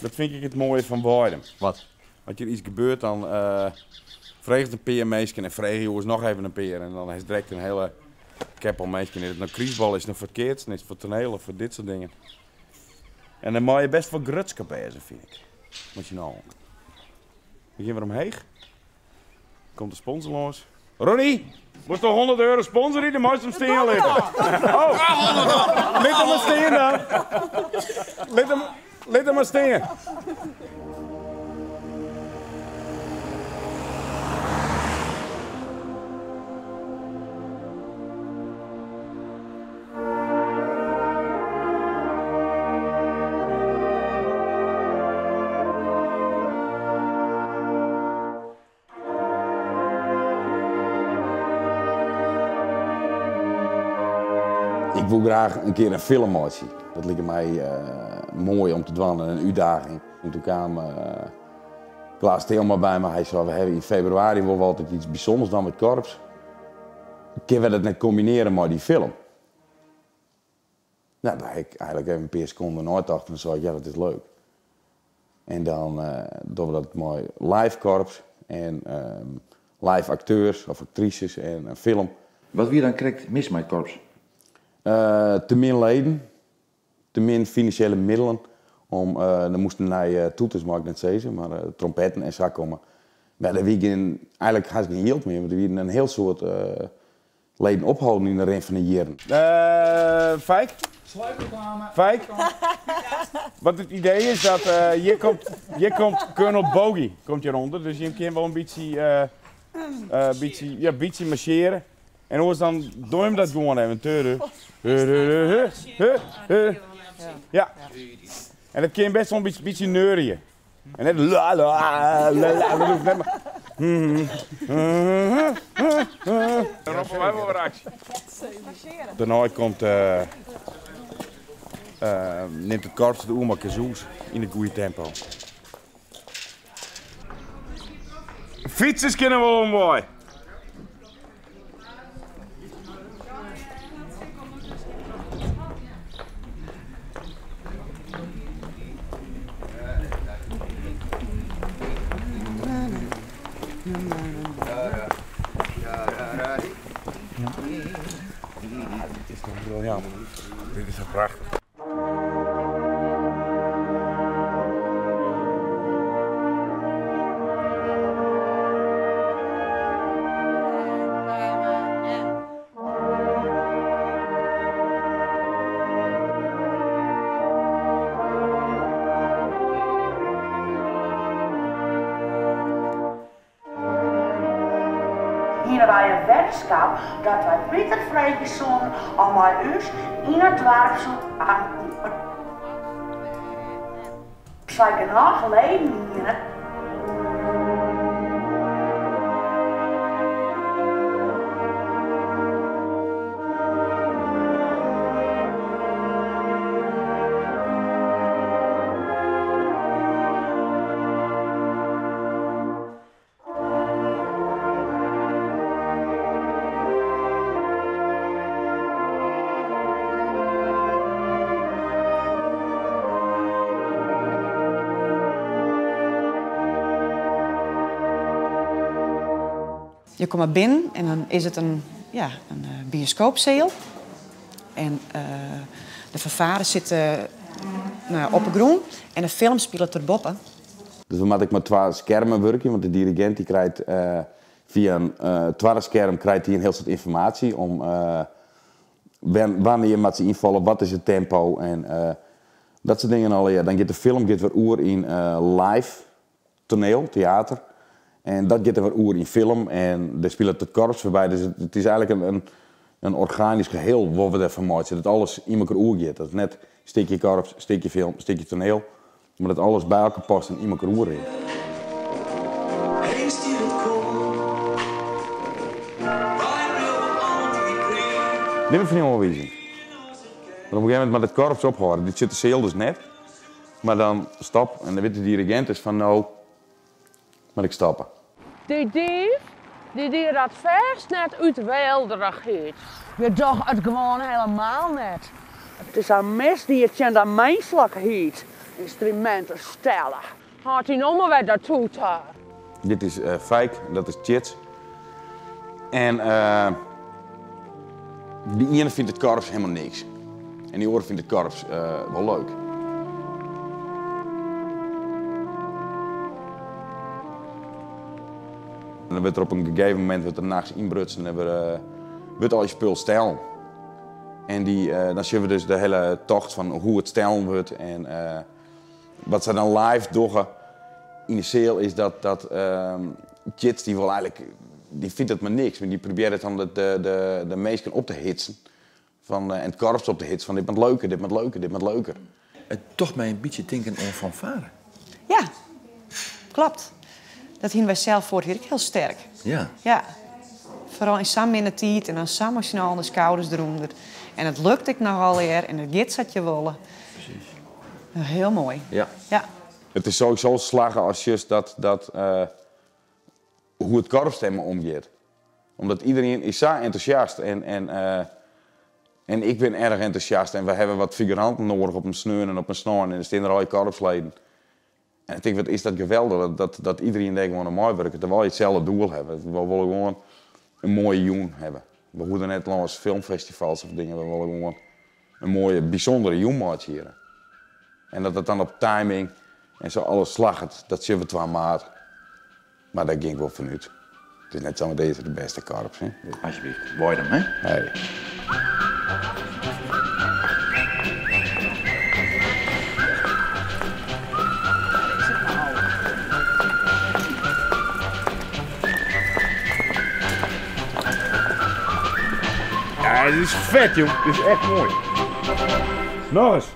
Dat fyn ik it moaie fan Weidum. Wat? As der yts gebeurt dan freget in pear minsken en freegje oars noch even in pear en dan hast direkt in hiele keppel minsken. Is it no krystbal, is it no foar it keatsen, is it foar toneel of foar dit soart dingen. En dan meie je best wol grutsk op wêze, fyn ik. Mei syn allen. We gean wer omheech. Komt de sponsor lâns. Ronnie, moatst noch 100 euro sponsorje, dan meist him stean litte. Oh, lit him mar stean dan. Lit him, lit him mar stean. Ik woe graach in kear in film meitsje. Dat like my moai om te dwaan en in útdaging. En doe kaam Klaas Tilma by my. Hy sei, we hawwe yn febrewaris wol altyd iets bysûnders dwaan mei it korps. Kinne we dat net kombinearje mei dy film? No, dêr ha ik eigenlik even in pear sekonden neitocht en sei ik, ja, dat is leuk. En dan dogge we dat mei live korps en live akteurs of aktrises en in film. Wat wie dan krekt mis mei it korps? Te min leden, te min finansjele middelen om, der moasten nije toeters, mei ik net sizze, mar trompetten en sa komme. Mar der wie gjin, eigenlik hast gjin jild mear, want der wienen in hiel soad leden opholden yn de rin fan de jierren. Fijk? Fijk? Wat it idee is dat hjir komt, hjir komt Colonel Bogey komt hjirûnder, dus jim kinne wol in bytsje, bytsje, ja, bytsje marsjeare. En oars dan doe jim dat gewoan even. Ja. En dat kin best wol in bytsje neurië. En net la la la la, dat hoecht net mar. Dan roppe wy wol wer aksje. Dêrnei komt nimt it korps it oer mei kazoos yn it goede tempo. Fytsers kinne wol omwei. Dit is toch briljant. Dit is toch prachtich. Hiene wy in weddenskap dat wy Piter freegje soenen om mei ús yn it doarp As wy genôch leden hiene. Je komme binnen en dan is it in, ja, in bioskoopseal. En de fanfare sit no, op 'e grûn en de film spilet derboppe. Dus we moatte ek mei twa skermen wurkje, want de dirigint dy krijt fia in twadde skerm krijt hy in hiel soad ynformaasje om wannear moat se ynfalle, wat is it tempo en dat soart dingen allegear. Dan giet de film giet wer oer yn live toneel, teater. En dat giet der wer oer yn film en dêr spilet it korps foarby. Dus it is eigenlik in organysk geheel wat we derfan meitsje, dat alles yn elkoar oergiet. Dat it net stikje korps, stikje film, stikje toneel, mar dat alles by elkoar past en yn elkoar oerrint. Dit fyn ik oanwizing. Want op in gegeven momint moat it korps ophâlde. Dit sit de seal dus net. Mar dan stop en dan wit de dirigint dus fan no moat ik stoppe. Dy dief, dy die dat fêst net út weelderigheid. Je dogge it gewoan helemaal net. It is in misdie tsjin de minsklikheid. Ynstruminten stelle. Hâldt hy no mar wer dat toeter. Dit is Fijk, dat is Tjits. En de iene fynt it korps helemaal niks. En dy oare fynt it korps wol leuk. En dan wurdt der op in gegeven momint wurdt der nachts ynbrutsen en wurdt al je spul stellen. En dy, dan sjogge we dus de hele tocht fan hoe it stellen wurdt en wat sy dan live dogge yn de seal is dat, dat Tjits dy wol eigenlik, dy fynt it mar niks, mar dy probearret dan de, de, de minsken op te hitsen fan, en it korps op te hitsen fan dit moat leuker, dit moat leuker, dit moat leuker. It docht my in bytsje tinken oan fanfare. Ja, klopt. Dat hiene wy sels foarich jier ek hiel sterk. Ja. Ja. Foaral yn sa'n minne tiid en dan sa mei syn allen de skouders derûnder. En it lukt ek noch allegear en it giet sa't je wolle. Presys. Hiel moai. Ja. Ja. It is sowieso slagge as just dat, dat hoe it korps dermei omgiet. Omdat iedereen is sa entûsjast en, en, en ik bin erch entûsjast en we hawwe wat figuranten noadich op in sneon en op in snein en der stean der allegear korpsleden. En ik tink, wat is dat geweldich dat, dat, dat iedereen dêr gewoan oan meiwurket. Dat we allegear itselde doel hawwe. We wolle gewoan in moaie jûn hawwe. We hoege net lâns filmfestivals of dingen, we wolle gewoan in moaie, bysûndere jûn meitsje hjir. En dat dat dan op timing en sa alles slagget, dat sjogge we 2 maart. Mar dêr gean ik wol fan út. It is net samar dizze de bêste korps, hè? Alsjeblieft, Weidum, hè? Hey. Ja, het is vet, joh. Het is echt mooi. Nog eens.